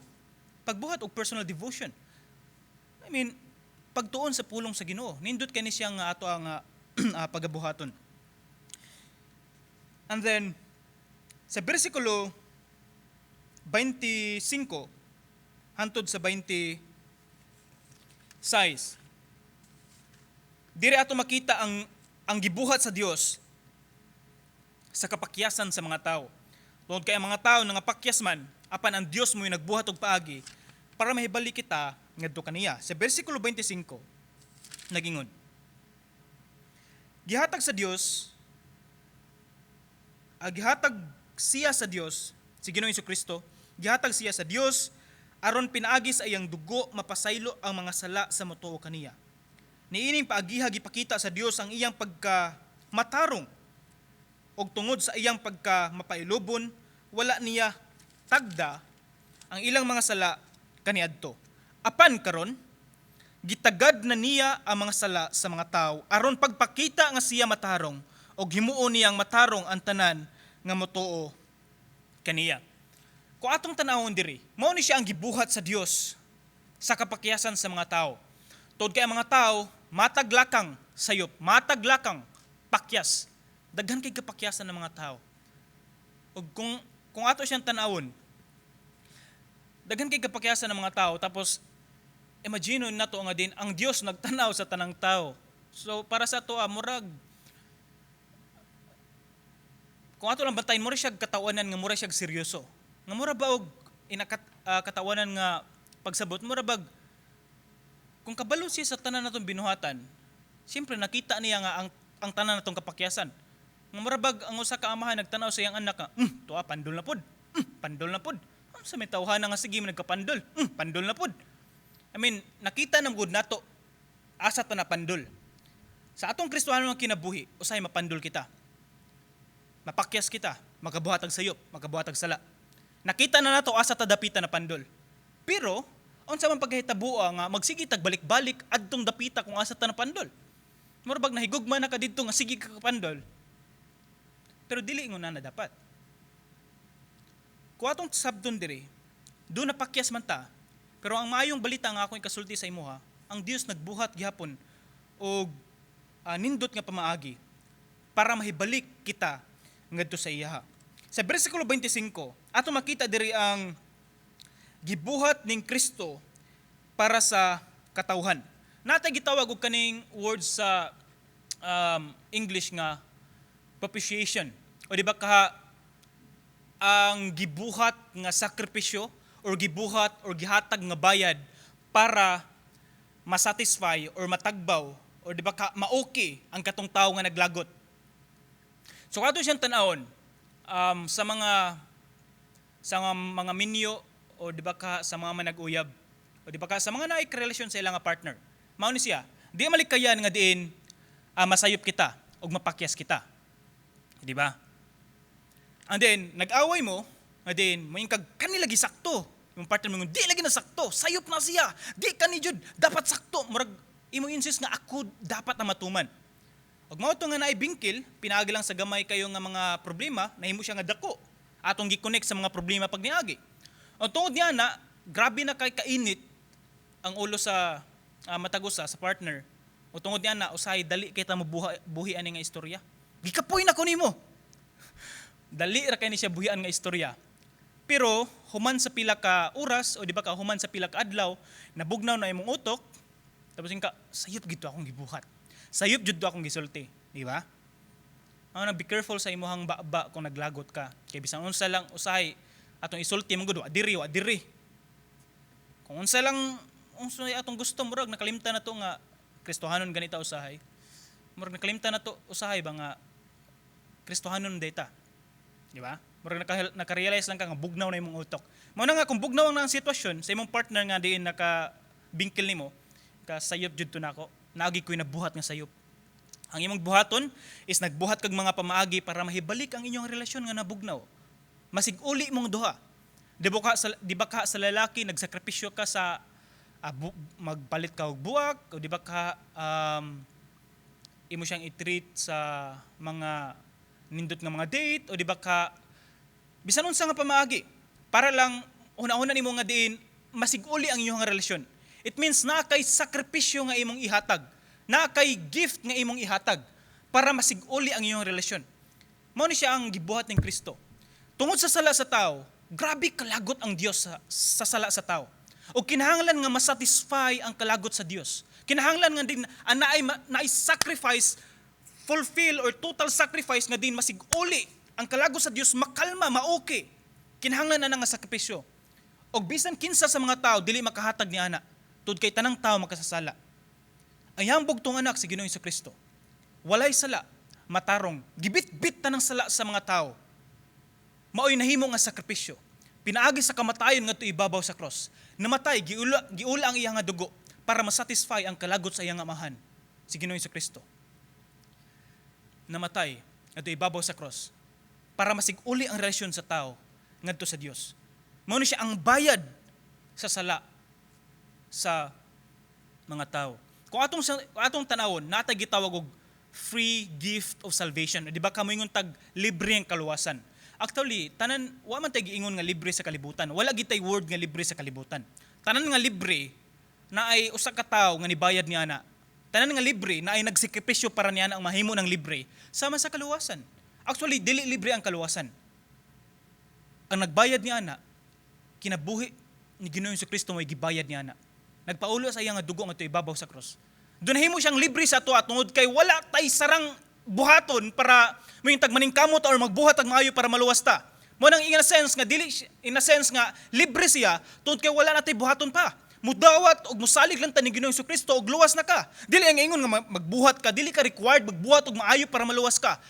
pagbuhat og personal devotion. I mean, pagtuon sa pulong sa Ginoo. Nindot kani siya nga ato ang pagabuhaton. And then sa bersikulo 25 hantod sa 26, diri ato makita ang gibuhat sa Dios sa kapakyasan sa mga tao. Tungod kay ang mga tao nangapakyas man, apan ang Dios mo'y nagbuhat og paagi para mahibalik kita ngadto kaniya. Sa bersikulo 25, nagingon: Gihatag sa Dios, gihatag siya sa Dios, si Ginoong Kristo, gihatag siya sa Dios aron pinaagi sa iyang dugo mapasaylo ang mga sala sa motuo kaniya. Niining paagiha gipakita sa Dios ang iyang pagka matarong og tungod sa iyang pagka mapailubon, wala niya tagda ang ilang mga sala kaniadto. Apan karon gitagad na niya ang mga sala sa mga tao aron pagpakita nga siya matarong og himuon niyang matarong ang tanan nga motuo kaniya. Kung atong tanawon diri, mao ni siya ang gibuhat sa Dios sa kapakyasan sa mga tao. Tuod kay ang mga tao mataglakang sayop, mataglakang pakyas. Daghan kay kapakyasan ng mga tao. Ug kung ato siyang tanawon, daghan kay kapakyasan ng mga tao, tapos imagine nato nga din ang Dios nagtanaw sa tanang tao. So para sa ato, murag kung ato lang bantayan, mura siya katawanan nga mura siya seryoso. Nga mura ba og inakat katawanan nga pagsabot, mura bag kung kabalo siya sa tanan natong binuhatan, siyempre nakita niya nga ang tanan natong kapakyasan. Nga mura bag ang usa ka amahan nagtanaw sa iyang anak nga, tuwa pandol na pod. Pandol na pod. Sa may tawhana nga sige nagkapandol. Pandol na pod." I mean, nakita na gud nato asa ta na pandol. Sa atong Kristohanon nga kinabuhi, usahay mapandol kita. Mapakyas kita, makabuhat og sayop, makabuhat og sala. Nakita na nato asa ta dapita na pandol. Pero unsa man pagkahitaboa nga magsige tag balik-balik adtong dapita kung asa ta na pandol? Mura bag nahigugma na ka didto nga sige ka kapandol. Pero dili ingon na dapat. Kung atong sabton diri, do napakyas man ta, pero ang maayong balita nga akong ikasulti sa imuha, ang Dios nagbuhat gihapon og nindot nga pamaagi para mahibalik kita ngadto sa iyaha. Sa bersikulo 25, ato makita diri ang gibuhat ning Kristo para sa katawhan. Natay gitawag og kaning words sa English nga propitiation. O di ba kaha ang gibuhat nga sakripisyo or gibuhat or gihatag nga bayad para masatisfy or matagbaw or di ba ka maoki ang katong tawo nga naglagot. So ato siyang tan-awon sa mga minyo o di ba ka sa mga manag-uyab o di ba ka sa mga naay relasyon sa ilang nga partner. Mao ni siya, di malikayan nga diin masayop kita ug mapakyas kita. Di ba? And then nag-away mo, and then moingon kag kani lagi sakto. Yung partner mo, "Di lagi na sakto, sayop na siya. Di kani jud dapat sakto." Murag imo insist nga ako dapat na matuman. Ug mao to nga naay bingkil, pinaagi lang sa gamay kayo nga mga problema, nahimo siya nga dako. Atong gi-connect sa mga problema pag niagi. Ang tungod niya na, grabe na kay kainit ang ulo sa matag usa sa partner. O tungod niya na, usahay dali kita mo buhi ani nga istorya. "Gikapoy na ko nimo." Dali ra kay ni siya buhian nga istorya. Pero human sa pila ka oras o di ba ka human sa pila ka adlaw, nabugnaw na imong utok, tapos ka, "Sayop gito akong gibuhat. Sayop jud to akong gisulti," di ba? Ano, be careful sa imuhang baba kung naglagot ka. Kay bisan unsa lang usahay atong isulti man gud, wa diri, wa diri. Kung unsa lang unsa atong gusto, murag nakalimtan na to nga Kristohanon ganita usahay. Murag nakalimtan na to usahay ba nga Kristohanon data. Di ba? Murag naka-realize lang ka nga bugnaw na imong utok. Mao na nga kung bugnaw ang sitwasyon sa imong partner nga diin naka bingkil nimo, ka sayop jud to nako. Naagi ko'y nabuhat nga sayop. Ang imong buhaton is nagbuhat kag mga pamaagi para mahibalik ang inyong relasyon nga nabugnaw. Masig-uli mong duha. Di ba ka sa lalaki nagsakripisyo ka sa magpalit ka og buwak o di ba ka imo siyang i-treat sa mga nindot nga mga date o di ba ka bisan unsa nga pamaagi para lang una-una nimo nga diin masig-uli ang inyong relasyon. It means naa kay sakripisyo nga imong ihatag, naa kay gift nga imong ihatag para masig-uli ang inyong relasyon. Mao ni siya ang gibuhat ng Kristo. Tungod sa sala sa tao, grabe kalagot ang Dios sa sala sa tao. O kinahanglan nga masatisfy ang kalagot sa Dios. Kinahanglan nga din naay naay sacrifice, fulfill or total sacrifice nga din masig-uli ang kalagot sa Dios, makalma, maoke. Kinahanglan na nga sakripisyo. Og bisan kinsa sa mga tao dili makahatag ni ana, tud kay tanang tao makasasala. Ang iyang bugtong anak si Ginoong Kristo, walay sala, matarong, gibit-bit tanang sala sa mga tao. Maoy nahimo nga sakripisyo. Pinaagi sa kamatayon ngadto ibabaw sa cross. Namatay, giula, giula ang iyang nga dugo para masatisfy ang kalagot sa iyang amahan, si Ginoong Kristo. Namatay ngadto ibabaw sa cross para masig-uli ang relasyon sa tao ngadto sa Dios. Mao ni siya ang bayad sa sala sa mga tao. Kung atong tanawon, natay gitawag og free gift of salvation. Di ba kamoingon tag libre ang kaluwasan? Actually, tanan wa man tay giingon nga libre sa kalibutan. Wala gitay word nga libre sa kalibutan. Tanan nga libre na ay usa ka tawo nga nibayad niya na. Tanan nga libre na ay nagsakripisyo para niya ang mahimo ng libre sama sa kaluwasan. Actually, dili libre ang kaluwasan. Ang nagbayad niya ana, kinabuhi ni Ginoong Kristo may gibayad niya ana. Nagpaulo sa iya nga dugo nga ibabaw sa cross. Doon nahimo siyang libre sa ato tungod kay wala tay sarang buhaton para may tagmaningkamot or magbuhat ang maayo para maluwas ta. Mo nang in a sense nga dili, in a sense nga libre siya tungod kay wala na tay buhaton pa. Mudawat og musalig lang ta ni Ginoong Kristo og luwas na ka. Dili ang ingon nga magbuhat ka, dili ka required magbuhat og maayo para maluwas ka.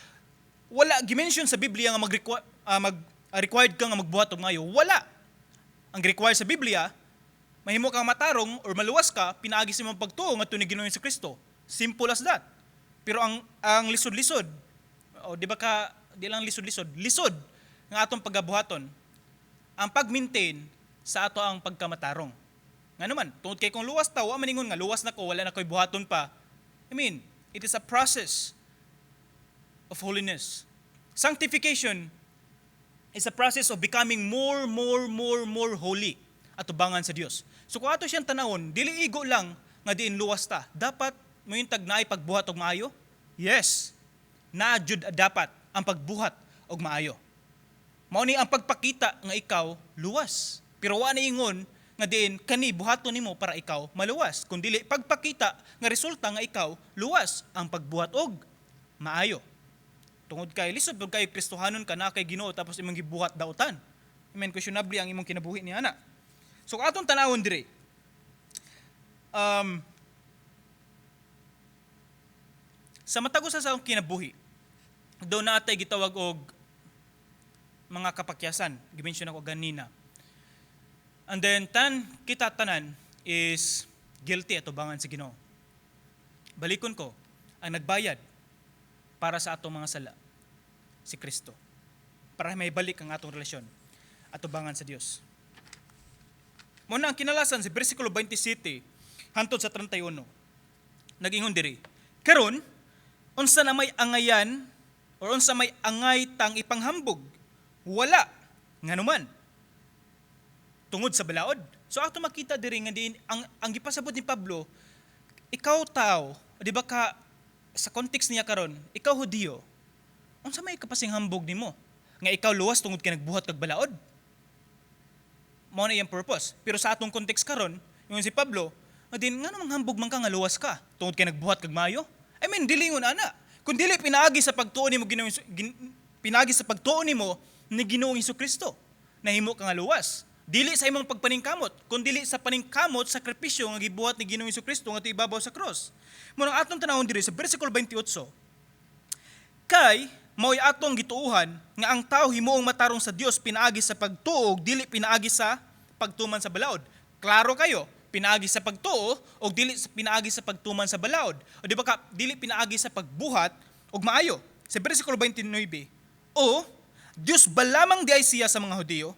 Wala gi-mention sa Biblia nga mag required ka nga magbuhat og maayo. Wala. Ang required sa Biblia, mahimo kang matarong or maluwas ka pinaagi sa imong pagtuo ngadto ni Ginoong Kristo. Simple as that. Pero ang lisod-lisod, o di ba ka di lang lisod-lisod, lisod nga atong pagabuhaton ang pag-maintain sa ato ang pagkamatarong. Nga naman, tungod kay kung luwas ta, wa man ingon nga luwas na ko, wala na ko'y buhaton pa. I mean, it is a process of holiness. Sanctification is a process of becoming more, more, more, more holy atubangan sa Dios. So kung ato siyang tanawon, dili igo lang nga diin luwas ta. Dapat moyuntag naay pagbuhat og maayo? Yes. Naa jud dapat ang pagbuhat og maayo. Mao ni ang pagpakita nga ikaw luwas. Pero wa na ingon nga diin kani buhaton nimo para ikaw maluwas. Kun dili pagpakita nga resulta nga ikaw luwas ang pagbuhat og maayo. Tungod kay lisod pud kayo Kristohanon ka na kay Ginoo tapos imong gibuhat dautan. I mean, questionable ang imong kinabuhi ni ana. So kung atong tanawon diri, sa matag usa sa akong kinabuhi, do natay gitawag og mga kapakyasan. Gimension ako ganina. And then tan kita tanan is guilty atubangan sa Ginoo. Balikon ko, ang nagbayad para sa atong mga sala si Kristo. Para may balik ang atong relasyon atubangan sa Dios. Muna ang kinalasan sa versikulo 27 hantod sa 31. Nag-ingon diri, "Karon, unsa na may angayan or unsa may angay tang ipanghambog? Wala. Nganuman? Tungod sa balaod." So ato makita diri nga diin ang gipasabot ni Pablo, ikaw tao, di ba ka sa context niya karon, ikaw Hudiyo, unsa may kapasinghambog nimo nga ikaw luwas tungod kay nagbuhat kag balaod? Mao na iyang purpose. Pero sa atong context karon, yung si Pablo, nga din nga namang hambog man ka nga luwas ka tungod kay nagbuhat kag maayo? I mean, dili ingon ana. Kung dili pinaagi sa pagtuo nimo Ginoong pinaagi sa pagtuo nimo ni Ginoong Kristo, nahimo ka nga luwas. Dili sa imong pagpaningkamot, kun dili sa paningkamot sakripisyo nga gibuhat ni Ginoong Kristo nga ibabaw sa cross. Mo nang atong tanawon diri sa versikulo 28. Kay Mao'y atong gituuhan nga ang tao himuong matarong sa Dios pinaagi sa pagtuo ug dili pinaagi sa pagtuman sa balaod. Klaro kayo, pinaagi sa pagtuo ug dili pinaagi sa pagtuman sa balaod. O di ba ka dili pinaagi sa pagbuhat og maayo. Sa bersikulo 29, o Dios ba lamang diay siya sa mga Hudiyo?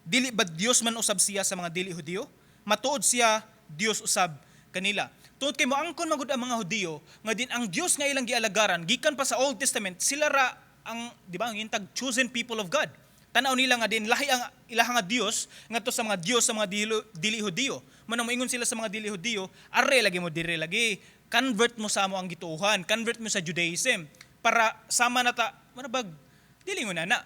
Dili ba Dios man usab siya sa mga dili Hudiyo? Matuod siya Dios usab kanila. Tungod kay moangkon magud ang mga Hudiyo nga din ang Dios nga ilang gialagaran gikan pa sa Old Testament, sila ra ang, di ba, ang intag chosen people of God. Tan-aw nila nga din lahi ang ilaha nga Dios ngadto sa mga Dios sa mga dili Hudiyo. Manang moingon sila sa mga dili Hudiyo, "Are lagi mo dire lagi, convert mo sa amo ang gituohan, convert mo sa Judaism para sama na ta." Manabag dili mo na na.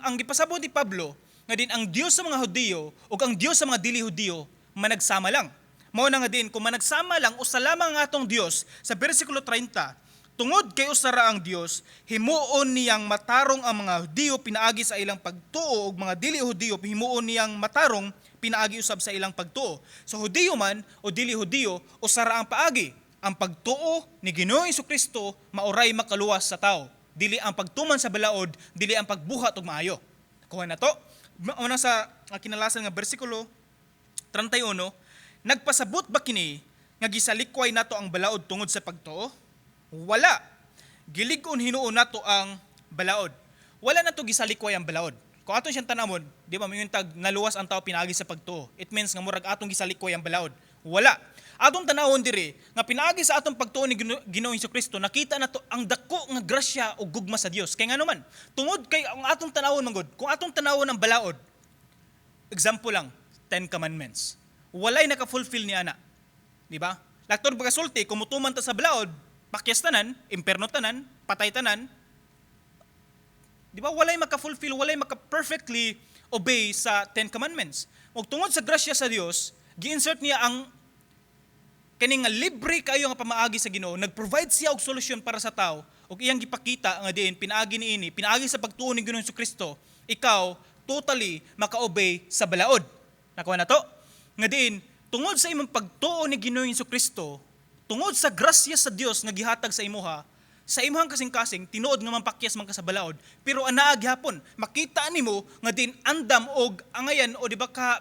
Ang gipasabot ni Pablo nga din ang Dios sa mga Hudiyo ug ang Dios sa mga dili Hudiyo managsama lang. Mao na nga din kung managsama lang usa lamang ang atong Dios, sa bersikulo 30, tungod kay usa ra ang Dios, himuon niyang matarong ang mga Hudiyo pinaagi sa ilang pagtuo ug mga dili Hudiyo himuon niyang matarong pinaagi usab sa ilang pagtuo. So Hudiyo man o dili Hudiyo, usa ra ang paagi. Ang pagtuo ni Ginoong Kristo maoray makaluwas sa tao. Dili ang pagtuman sa balaod, dili ang pagbuhat og maayo. Kuha na to. Una sa kinalasan nga bersikulo 31, nagpasabot ba kini nga gisalikway nato ang balaod tungod sa pagtuo? Wala. Gilig-on hinuon nato ang balaod. Wala nato gisalikway ang balaod. Kung aton siyang tanawon, di ba moingon tag naluwas ang tao pinaagi sa pagtuo? It means nga murag atong gisalikway ang balaod. Wala. Atong tanawon diri nga pinaagi sa atong pagtuo ni Ginoong Kristo, nakita nato ang dako nga grasya ug gugma sa Dios. Kay ngano man, tungod kay ang atong tanawon manggod, kung atong tanawon ang balaod, example lang, Ten Commandments. Walay naka-fulfill ni ana. Di ba? Laktor pagkasulti, kung mutuman ta sa balaod, pakyas tanan, imperno tanan, patay tanan. Di ba? Walay maka-fulfill, walay maka-perfectly obey sa Ten Commandments. Ug tungod sa grasya sa Dios, gi-insert niya ang kani nga libre kayo nga pamaagi sa Ginoo, nag-provide siya og solusyon para sa tao ug iyang gipakita nga diin pinaagi niini, pinaagi sa pagtuo ni Ginoong Kristo, ikaw totally maka-obey sa balaod. Nakuha na to? Nga diin tungod sa imong pagtuo ni Ginoong Kristo, tungod sa grasya sa Dios nga gihatag sa imuha, sa imong kasing-kasing, tinuod nga mampakyas man ka sa balaod, pero anaa gihapon makita nimo nga din andam og angayan o di ba ka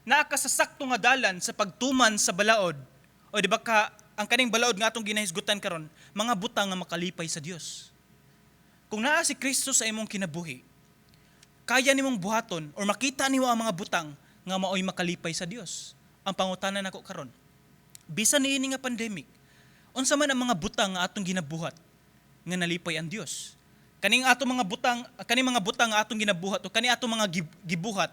naa ka sa sakto nga dalan sa pagtuman sa balaod, o di ba ka ang kaning balaod nga atong ginahisgutan karon, mga butang nga makalipay sa Dios. Kung naa si Kristo sa imong kinabuhi, kaya nimong buhaton or makita nimo ang mga butang nga maoy makalipay sa Dios. Ang pangutana nako karon, bisan niini nga pandemic, unsa man ang mga butang nga atong ginabuhat nga nalipay ang Dios? Kaning atong mga butang, kaning mga butang nga atong ginabuhat o kani atong mga gibuhat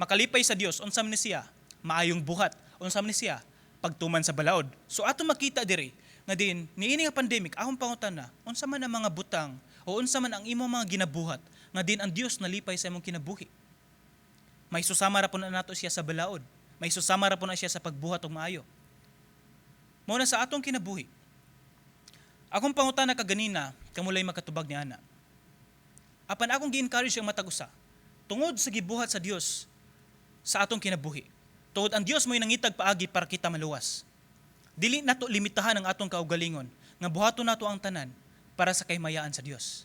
makalipay sa Dios, unsa man ni siya? Maayong buhat. Unsa man ni siya? Pagtuman sa balaod. So atong makita diri nga din niini nga pandemic, akong pangutana, unsa man ang mga butang o unsa man ang imong mga ginabuhat nga din ang Dios nalipay sa imong kinabuhi? May susama ra po na nato siya sa balaod. May susama ra po na siya sa pagbuhat og maayo. Mao na sa atong kinabuhi. Akong pangutana kaganina, kamulay makatubag ni ana. Apan akong gi-encourage ang matag usa tungod sa gibuhat sa Dios sa atong kinabuhi. Tungod ang Dios mo'y nangitag paagi para kita maluwas. Dili nato limitahan ang atong kaugalingon nga buhaton nato ang tanan para sa kahimayaan sa Dios.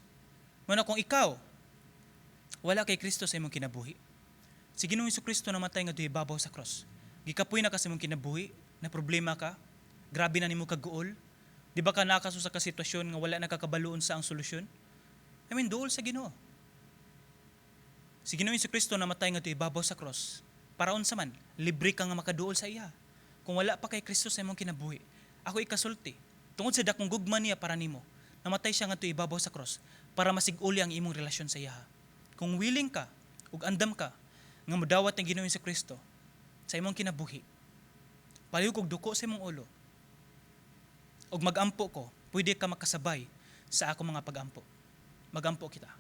Muna kung ikaw wala kay Kristo sa imong kinabuhi, si Ginoong Kristo namatay nga ibabaw sa cross. Gikapoy na ka sa imong kinabuhi, na problema ka, grabe na nimo kaguol. Di ba ka nakaso sa kasitwasyon nga wala nakakabaluon sa ang solusyon? I mean, duol sa Ginoo. Si Ginoong Kristo namatay nga ibabaw sa cross. Para unsa man, libre ka nga makaduol sa iya. Kung wala pa kay Kristo sa imong kinabuhi, ako ikasulti, tungod sa dakong gugma niya para nimo, namatay siya ngadto ibabaw sa cross para masiguli ang imong relasyon sa iya. Kung willing ka ug andam ka nga modawat ang Ginoong Kristo sa imong kinabuhi, palihog og duko sa imong ulo ug magampo ko, pwede ka makasabay sa akong mga pagampo. Magampo kita.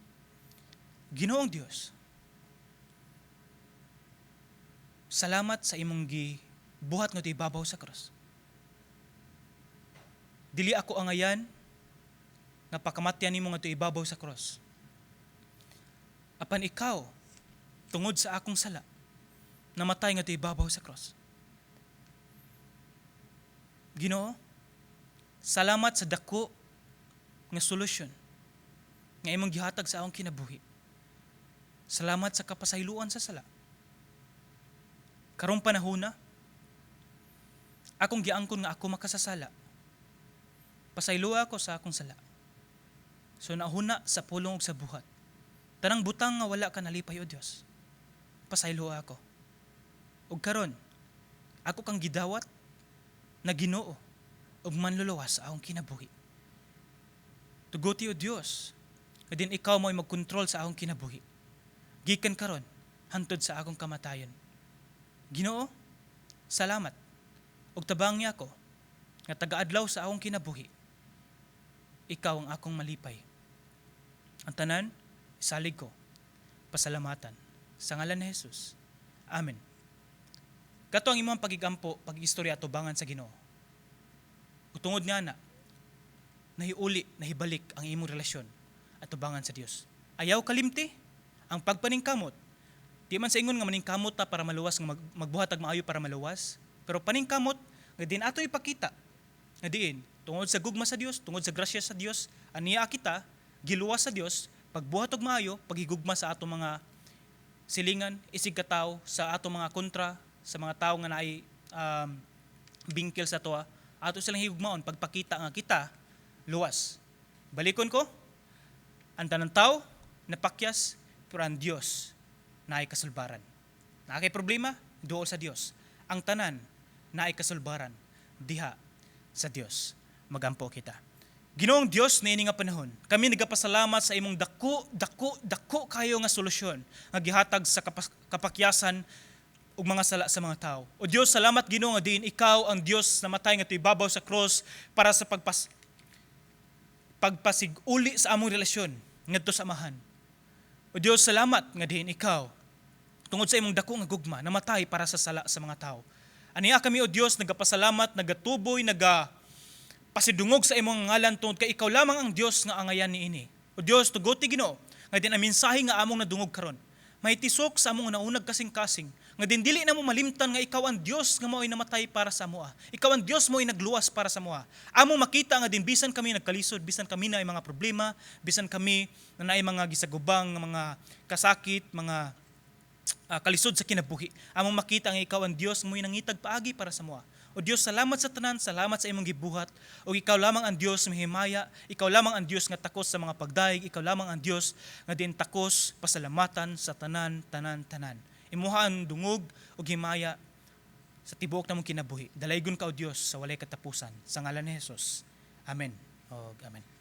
Ginoong Dios, salamat sa imong gibuhat nga ibabaw sa cross. Dili ako angayan nga pakamatyan nimo nga ibabaw sa cross. Apan ikaw, tungod sa akong sala, namatay nga ibabaw sa cross. Ginoo, salamat sa dako nga solusyon. nga imong gihatag sa akong kinabuhi. Salamat sa kapasayloan sa sala. Karong panahona, akong giangkon nga ako makasasala. Pasayloa ako sa akong sala. So nahuna sa pulong ug sa buhat. Tanang butang nga wala ka nalipay, O Dios. Pasayloa ako. Ug karon, ako kang gidawat na Ginoo ug manluluwas sa akong kinabuhi. Tuguti, O Dios, nga din ikaw mo'y magkontrol sa akong kinabuhi. Gikan karon hantod sa akong kamatayon. Ginoo, salamat. Ug tabangi ako nga taga-adlaw sa akong kinabuhi. Ikaw ang akong malipay. Ang tanan, isalig ko. Pasalamatan. Sa ngalan ni Jesus. Amen. Kato ang imong pagigampo, pag-istorya atubangan sa Ginoo. Ug tungod nga na, nahiuli, nahibalik ang imong relasyon atubangan sa Dios. Ayaw kalimti ang pagpaningkamot. Di man sa ingon nga maningkamot ta para maluwas, nga magbuhat og maayo para maluwas, pero paningkamot nga din ato ipakita nga diin tungod sa gugma sa Dios, tungod sa grasya sa Dios, aniya kita giluwas sa Dios, pagbuhat og maayo, paghigugma sa ato mga silingan, isig katawo, sa ato mga kontra, sa mga tawo nga naay bingkil sa atoa, ato silang higugmaon, pagpakita nga kita luwas. Balikon ko, ang tanang tao napakyas, pero ang Dios naay kasulbaran. Naa kay problema, duol sa Dios. Ang tanan naay kasulbaran diha sa Dios. Magampo kita. Ginoong Dios, niini nga panahon, kami nagapasalamat sa imong dako, dako, dako kayo nga solusyon nga gihatag sa kapakyasan ug mga sala sa mga tao. O Dios, salamat, Ginoo, nga diin ikaw ang Dios namatay nga ibabaw sa cross para sa pagpasiguli sa among relasyon ngadto sa Amahan. O Dios, salamat nga diin ikaw tungod sa imong dako nga gugma namatay para sa sala sa mga tao. Aniya kami, O Dios, nagapasalamat, nagatuboy, naga pasidungog sa imong ngalan tungod kay ikaw lamang ang Dios nga angayan niini. O Dios, tuguti, Ginoo, nga din ang mensahe nga among nadungog karon mahitisok sa among naunag kasing-kasing, nga din dili na mo malimtan nga ikaw ang Dios nga mao'y namatay para sa amoa. Ikaw ang Dios mo'y nagluwas para sa amoa. Among makita nga din bisan kami nagkalisod, bisan kami na mga problema, bisan kami na naay mga gisagubang nga mga kasakit, mga kalisod sa kinabuhi. Among makita nga ikaw ang Dios mo'y nangitag paagi para sa amoa. O Dios, salamat sa tanan, salamat sa imong gibuhat. O ikaw lamang ang Dios mahimaya, ikaw lamang ang Dios nga takos sa mga pagdayeg, ikaw lamang ang Dios nga din takos pasalamatan sa tanan, tanan, tanan. Imuha ang dungog ug himaya sa tibuok namong kinabuhi. Dalaygon ka, O Dios, sa walay katapusan. Sa ngalan ni Jesus. Amen. Og amen.